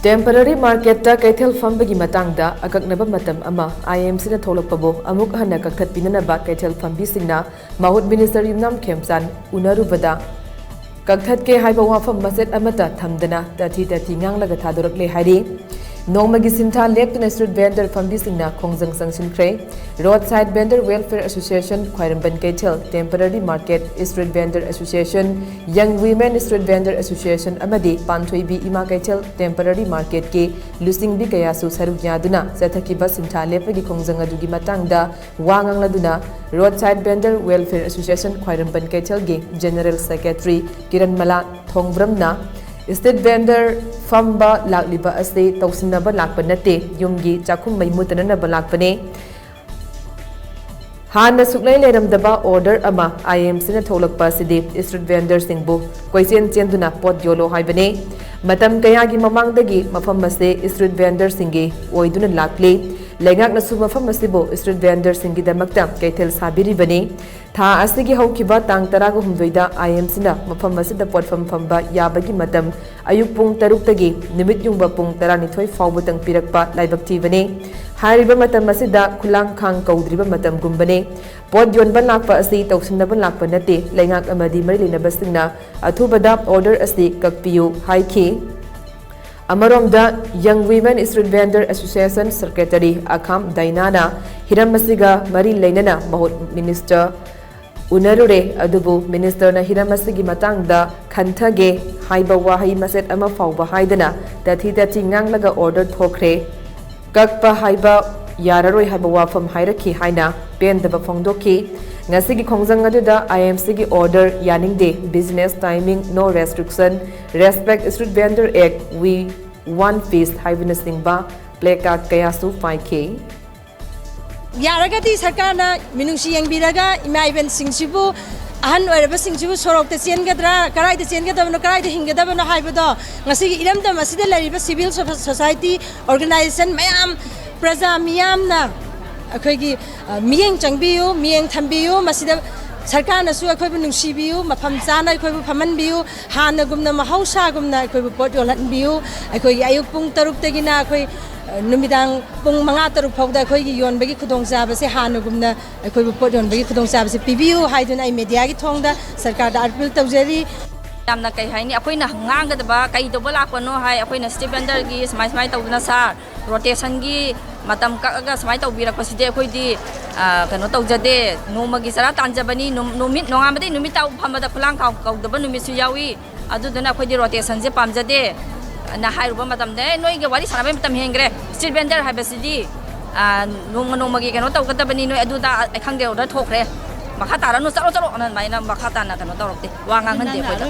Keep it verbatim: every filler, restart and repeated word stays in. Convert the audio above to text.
Temporary marketꯇ ꯀꯩꯊꯦꯜ ꯐꯝꯕꯒꯤ ꯃꯇꯥꯡꯗ ꯑꯀꯛꯅꯕ ꯃꯇꯝ ꯑꯃ IMCꯅ ꯊꯣꯛꯂꯛꯄꯕꯨ ꯑꯃꯨꯛ ꯍꯟꯅ ꯀꯛꯊꯠꯄꯤꯅꯅꯕ ꯀꯩꯊꯦꯜ ꯐꯝꯕꯤꯁꯤꯡꯅ ꯃꯍꯨꯠ ꯃꯤꯅꯤꯁꯇꯔ ꯌꯨꯝꯅꯥꯝ ꯈꯦꯝꯆꯥꯟ ꯎꯅꯔꯨꯕꯗ ꯀꯛꯊꯠꯀꯦ ꯍꯥꯏꯕ ꯋꯥꯐꯝ ꯃꯆꯦꯠ ꯑꯃꯠꯇ ꯊꯝꯗꯅ ꯇꯥꯊꯤ ꯇꯥꯊꯤ ꯉꯥꯡꯂꯒ ꯊꯥꯗꯣꯔꯛꯂꯦ ꯍꯥꯏꯔꯤ꯫ ꯅꯣꯡꯃꯒꯤ ꯁꯤꯟꯊꯥ ꯂꯦꯞꯇꯅ street vendor ꯐꯝꯕꯤꯁꯤꯡꯅ ꯈꯣꯡꯖꯪ ꯆꯪꯁꯤꯟꯈ꯭ꯔꯦ꯫ Roadside Vendor Welfare Association ꯈ꯭ꯋꯥꯏꯔꯝꯕꯟ ꯀꯩꯊꯦꯜ, Temporary Market Street Vendor Association, Young Women Street Vendor Association ꯑꯃꯗꯤ ꯄꯥꯟꯊꯣꯏꯕꯤ ꯏꯃꯥ ꯀꯩꯊꯦꯜ Temporary Marketꯀꯤ ꯂꯨꯆꯤꯡꯕꯤ ꯀꯌꯥꯁꯨ ꯁꯔꯨꯛ ꯌꯥꯗꯨꯅ ꯆꯠꯊꯈꯤꯕ ꯁꯤꯟꯊꯥ ꯂꯦꯞꯄꯒꯤ ꯈꯣꯡꯖꯪ ꯑꯗꯨꯒꯤ ꯃꯇꯥꯡꯗ ꯋꯥ ꯉꯥꯡꯂꯗꯨꯅ Roadside Vendor Welfare Association ꯈ꯭ꯋꯥꯏꯔꯝꯕꯟ ꯀꯩꯊꯦꯜꯒꯤ General Secretary ꯀꯤꯔꯟꯃꯂꯥ ꯊꯣꯡꯕ꯭ꯔꯝꯅ street vendor ꯐꯝꯕ ꯂꯥꯛꯂꯤꯕ ꯑꯁꯤ ꯇꯧꯁꯤꯟꯅꯕ ꯂꯥꯛꯄ ꯅꯠꯇꯦ, ꯌꯨꯝꯒꯤ ꯆꯥꯛꯈꯨꯝ ꯃꯩ ꯃꯨꯠꯇꯅꯅꯕ ꯂꯥꯛꯄꯅꯦ꯫ ꯍꯥꯟꯅ ꯁꯨꯛꯂꯩ ꯂꯩꯔꯝꯗꯕ order ꯑꯃ IMCꯅ ꯊꯣꯛꯂꯛꯄ ꯑꯁꯤꯗꯤ street vendorꯁꯤꯡꯕꯨ ꯀꯣꯏꯆꯦꯟ ꯆꯦꯟꯗꯨꯅ ꯄꯣꯠ ꯌꯣꯜꯂꯣ ꯍꯥꯏꯕꯅꯦ꯫ ꯃꯇꯝ ꯀꯌꯥꯒꯤ ꯃꯃꯥꯡꯗꯒꯤ ꯃꯐꯝ ꯑꯁꯤ street vendorꯁꯤꯡꯒꯤ ꯑꯣꯏꯗꯨꯅ ꯂꯥꯛꯂꯤ꯫ ꯂꯩꯉꯥꯛꯅꯁꯨ ꯃꯐꯝ ꯑꯁꯤꯕꯨ street vendorꯁꯤꯡꯒꯤꯗꯃꯛꯇ ꯀꯩꯊꯦꯜ ꯁꯥꯕꯤꯔꯤꯕꯅꯤ꯫ ꯊꯥ ꯑꯁꯤꯒꯤ ꯍꯧꯈꯤꯕ ꯇꯥꯡ ꯇꯔꯥꯍꯨꯝꯗꯣꯏꯗ IMCꯅ ꯃꯐꯝ ꯑꯁꯤꯗ ꯄꯣꯠꯐꯝ ꯐꯝꯕ ꯌꯥꯕꯒꯤ ꯃꯇꯝ ꯑꯌꯨꯛ ꯄꯨꯡ ꯇꯔꯨꯛꯇꯒꯤ ꯅꯨꯃꯤꯠ ꯌꯨꯡꯕ ꯄꯨꯡ ꯇꯔꯥꯅꯤꯊꯣꯏ ꯐꯥꯎꯕꯇꯪ ꯄꯤꯔꯛꯄ ꯂꯥꯏꯕꯛ ꯊꯤꯕꯅꯤ꯫ ꯍꯥꯏꯔꯤꯕ ꯃꯇꯝ ꯑꯁꯤꯗ ꯈꯨꯂꯥꯡ ꯈꯥꯡ ꯀꯧꯗ꯭ꯔꯤꯕ ꯃꯇꯝꯒꯨꯝꯕꯅꯤ꯫ ꯄꯣꯠ ꯌꯣꯟꯕ ꯂꯥꯛꯄ ꯑꯁꯤ ꯇꯧꯁꯤꯟꯅꯕ ꯂꯥꯛꯄ ꯅꯠꯇꯦ, ꯂꯩꯉꯥꯛ ꯑꯃꯗꯤ ꯃꯔꯤ ꯂꯩꯅꯕꯁꯤꯡꯅ ꯑꯊꯨꯕꯗ order ꯑꯁꯤ ꯀꯛꯄꯤꯌꯨ ꯍꯥꯏꯈꯤ꯫ ꯑꯃꯔꯣꯝꯗ Young Women Street Vendor Association Secretary ꯑꯈꯥꯝ ꯗꯥꯏꯅꯥꯅ ꯍꯤꯔꯝ ꯑꯁꯤꯒ ꯃꯔꯤ ꯂꯩꯅꯅ ꯃꯍꯨꯠ ꯃꯤꯅꯤꯁꯇꯔ ꯎꯅꯔꯨꯔꯦ, ꯑꯗꯨꯕꯨ ꯃꯤꯅꯤꯁꯇꯔꯅ ꯍꯤꯔꯝ ꯑꯁꯤꯒꯤ ꯃꯇꯥꯡꯗ ꯈꯟꯊꯒꯦ ꯍꯥꯏꯕ ꯋꯥꯍꯩ ꯃꯆꯦꯠ ꯑꯃ ꯐꯥꯎꯕ ꯍꯥꯏꯗꯅ ꯇꯥꯊꯤ ꯇꯥꯊꯤ ꯉꯥꯡꯂꯒ order ꯊꯣꯛꯈ꯭ꯔꯦ꯫ ꯀꯛꯄ ꯍꯥꯏꯕ ꯌꯥꯔꯔꯣꯏ ꯍꯥꯏꯕ ꯋꯥꯐꯝ ꯍꯥꯏꯔꯛꯈꯤ ꯍꯥꯏꯅ ꯄꯦꯟꯗꯕ ꯐꯣꯡꯗꯣꯛꯈꯤ꯫ ꯉꯁꯤꯒꯤ ꯈꯣꯡꯖꯪ ꯑꯗꯨꯗ IMCꯒꯤ order ꯌꯥꯅꯤꯡꯗꯦ, business timing no restriction, Respect Street Vendor Act, We Want Peace ꯍꯥꯏꯕꯅꯆꯤꯡꯕ placard ꯀꯌꯥꯁꯨ ꯄꯥꯏꯈꯤ꯫ ꯌꯥꯔꯒꯗꯤ ꯁꯔꯀꯥꯔꯅ ꯃꯤꯅꯨꯡꯁꯤ ꯌꯦꯡꯕꯤꯔꯒ ꯏꯃꯥ ꯏꯕꯦꯟꯁꯤꯡꯁꯤꯕꯨ, ꯑꯍꯟ ꯑꯣꯏꯔꯕꯁꯤꯡꯁꯤꯕꯨ ꯁꯣꯔꯣꯛꯇ ꯆꯦꯟꯒꯗ꯭ꯔꯥ, ꯀꯗꯥꯏꯗ ꯆꯦꯟꯒꯗꯕꯅꯣ, ꯀꯗꯥꯏꯗ ꯍꯤꯡꯒꯗꯕꯅꯣ ꯍꯥꯏꯕꯗꯣ ꯉꯁꯤꯒꯤ ꯏꯔꯝꯗꯝ ꯑꯁꯤꯗ ꯂꯩꯔꯤꯕ civil society organization ꯃꯌꯥꯝ, ꯄ꯭ꯔꯖꯥ ꯃꯤꯌꯥꯝꯅ ꯑꯩꯈꯣꯏꯒꯤ, ꯑ, ꯃꯤꯠꯌꯦꯡ ꯆꯪꯕꯤꯌꯨ, ꯃꯤꯠꯌꯦꯡ ꯊꯝꯕꯤꯌꯨ꯫ ꯃꯁꯤꯗ ꯁꯔꯀꯥꯔꯅꯁꯨ ꯑꯩꯈꯣꯏꯕꯨ ꯅꯨꯡꯁꯤꯕꯤꯌꯨ, ꯃꯐꯝ ꯆꯥꯅ ꯑꯩꯈꯣꯏꯕꯨ ꯐꯝꯍꯟꯕꯤꯌꯨ, ꯍꯥꯟꯅꯒꯨꯝꯅ ꯃꯍꯧꯁꯥꯒꯨꯝꯅ ꯑꯩꯈꯣꯏꯕꯨ ꯄꯣꯠ ꯌꯣꯜꯍꯟꯕꯤꯌꯨ꯫ ꯑꯩꯈꯣꯏꯒꯤ ꯑꯌꯨꯛ ꯄꯨꯡ ꯇꯔꯨꯛꯇꯒꯤꯅ ꯑꯩꯈꯣꯏ, ꯑ, ꯅꯨꯃꯤꯗꯥꯡ ꯄꯨꯡ ꯃꯉꯥ, ꯇꯔꯨꯛ ꯐꯥꯎꯗ ꯑꯩꯈꯣꯏꯒꯤ ꯌꯣꯟꯕꯒꯤ ꯈꯨꯗꯣꯡꯆꯥꯕꯁꯦ ꯍꯥꯟꯅꯒꯨꯝꯅ ꯑꯩꯈꯣꯏꯕꯨ ꯄꯣꯠ ꯌꯣꯟꯕꯒꯤ ꯈꯨꯗꯣꯡꯆꯥꯕꯁꯦ ꯄꯤꯕꯤꯌꯨ ꯍꯥꯏꯗꯨꯅ ꯑꯩ ꯃꯦꯗꯤꯌꯥꯒꯤ ꯊꯣꯡꯗ ꯁꯔꯀꯥꯔꯗ ꯑꯥꯄꯤꯜ ꯇꯧꯖꯔꯤ꯫ ꯌꯥꯝꯅ, ꯀꯩ ꯍꯥꯏꯅꯤ, ꯑꯩꯈꯣꯏꯅ ꯉꯥꯡꯒꯗꯕ ꯀꯩ ꯇꯧꯕ ꯂꯥꯛꯄꯅꯣ ꯍꯥꯏ, ꯑꯩꯈꯣꯏꯅ ꯁ꯭ꯇ꯭ꯔꯤꯠ ꯚꯦꯟꯗꯔꯒꯤ ꯁꯨꯃꯥꯏ ꯁꯨꯃꯥꯏ ꯇꯧꯗꯅ ꯁꯥꯔ, ꯔꯣꯇꯦꯁꯟꯒꯤ ꯃꯇꯝ ꯀꯛꯑꯒ ꯁꯨꯃꯥꯏꯅ ꯇꯧꯕꯤꯔꯛꯄꯁꯤꯗꯤ ꯑꯩꯈꯣꯏꯗꯤ, ꯑ, ꯀꯩꯅꯣ ꯇꯧꯖꯗꯦ, ꯅꯣꯡꯃꯒꯤ ꯆꯔꯥ ꯇꯥꯟꯖꯕꯅꯤ, ꯅꯨ-, ꯅꯨꯃꯤꯠ ꯅꯣꯡꯉꯥꯟꯕꯗꯒꯤ ꯅꯨꯃꯤꯠ ꯇꯥꯕ ꯐꯝꯕꯗ ꯈꯨꯂꯥꯡ ꯈꯥꯎ ꯀꯧꯗꯕ ꯅꯨꯃꯤꯠꯁꯨ ꯌꯥꯎꯏ꯫ ꯑꯗꯨꯗꯨꯅ ꯑꯩꯈꯣꯏꯗꯤ ꯔꯣꯇꯦꯁꯟꯁꯦ ꯄꯥꯝꯖꯗꯦ ꯅ ꯍꯥꯏꯔꯨꯕ ꯃꯇꯝꯗ, "ꯑꯦ, ꯅꯣꯏꯒ ꯋꯥꯔꯤ ꯁꯥꯟꯅꯕꯩ ꯃꯇꯝ ꯍꯦꯟꯈ꯭ꯔꯦ, ꯁ꯭ꯇ꯭ꯔꯤꯠ ꯚꯦꯟꯗꯔ ꯍꯥꯏꯕꯁꯤꯗꯤ, ꯑ, ꯅꯣꯡꯃ ꯅꯣꯡꯃꯒꯤ ꯀꯩꯅꯣ ꯇꯧꯒꯗꯕꯅꯤ, ꯅꯣꯏ ꯑꯗꯨꯗ ꯑꯩ ꯈꯪꯗꯦ, ꯑꯣꯔꯗꯔ ꯊꯣꯛꯈ꯭ꯔꯦ, ꯃꯈꯥ ꯇꯥꯔꯅꯨ, ꯆꯠꯂꯣ ꯆꯠꯂꯣ" ꯑꯅ ꯑꯗꯨꯃꯥꯏꯅ ꯃꯈꯥ ꯇꯥꯅ ꯀꯩꯅꯣ ꯇꯧꯔꯛꯇꯦ, ꯋꯥ ꯉꯥꯡꯍꯟꯗꯦ ꯑꯩꯈꯣꯏꯗ꯫